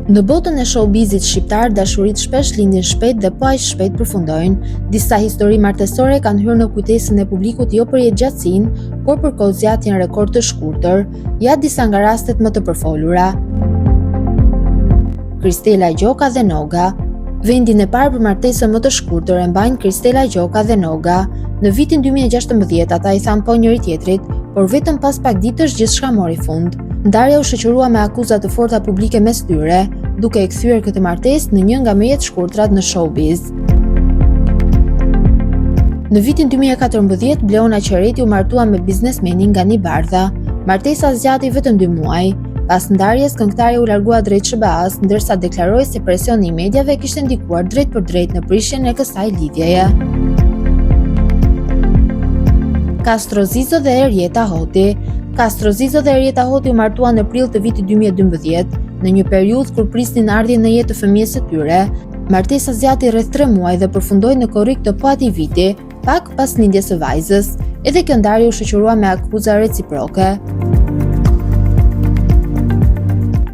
Në botën e showbizit shqiptar, dashuritë shpesh lindin shpejt dhe po aq shpejt përfundojnë. Disa histori martesore kanë hyrë në kujtesën e publikut jo për jetëgjatësinë, por për kohëzgjatjen rekord të shkurtër. Ja disa nga rastet më të përfolura. Kristela Gjoka dhe Noga Vendin e parë për martesën më të shkurtër e mbajnë Kristela Gjoka dhe Noga. Në vitin 2016 ata i thanë po njëri-tjetrit, por vetëm pas pak ditësh gjithçka mori fund. Ndarja u shoqërua me akuza të forta publike mes tyre, duke e kthyer këtë martesë në një nga më jetëshkurtrat në showbiz. Në vitin 2014, Bleona Qereti u martua me biznesmenin Gani Bardha. Martesa zgjati vetëm 2 muaj. Pas ndarjes, këngëtarja u largua drejt SHBA-s, ndërsa deklaroi se presioni i mediave kishte ndikuar drejtpërdrejt në prishjen e kësaj lidhjeje. Kastro Zizo dhe Erjeta Hoti Kastro Zizo dhe Erjeta Hoti u martuan në prill të vitit 2012, në një periudhë kur prisnin ardhjen në jetë të fëmijës së tyre. Martesa zgjati rreth 3 muaj dhe përfundoi në korrik të po atij viti, Pak pas lindjes së vajzës, edhe kjo ndarje u shoqërua me akuza reciproke.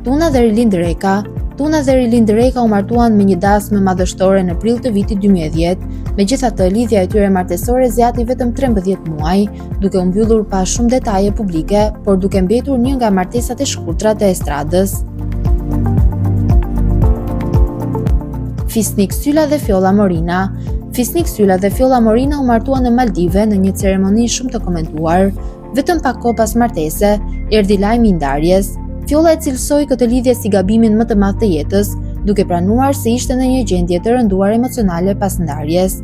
Tuna dhe Rilind Reka Tuna dhe Rilind Reka u martuan me një dasmë madhështore në prill të vitit 2010, megjithatë lidhja e tyre martesore zgjati vetëm 13 muaj, duke u mbyllur pa shumë detaje publike, por duke mbetur një nga martesat e shkurtra të estradës. Fisnik Syla dhe Fjolla Morina Fisnik Syla dhe Fjolla Morina u martuan në Maldive në një ceremoni shumë të komentuar. Vetëm pak kohë pas martese, erdhi lajmi i ndarjes. Fjolla e cilësoi këtë lidhje si gabimin më të madh të jetës, duke pranuar se ishte në një gjendje të rënduar emocionale pas ndarjes.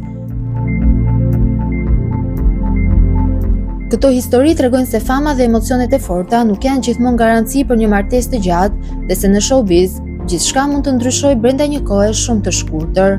Këto histori tregojnë se fama dhe emocionet e forta nuk janë gjithmonë garanci për një martesë të gjatë dhe se në showbiz gjithçka mund të ndryshojë brenda një kohe shumë të shkurtër.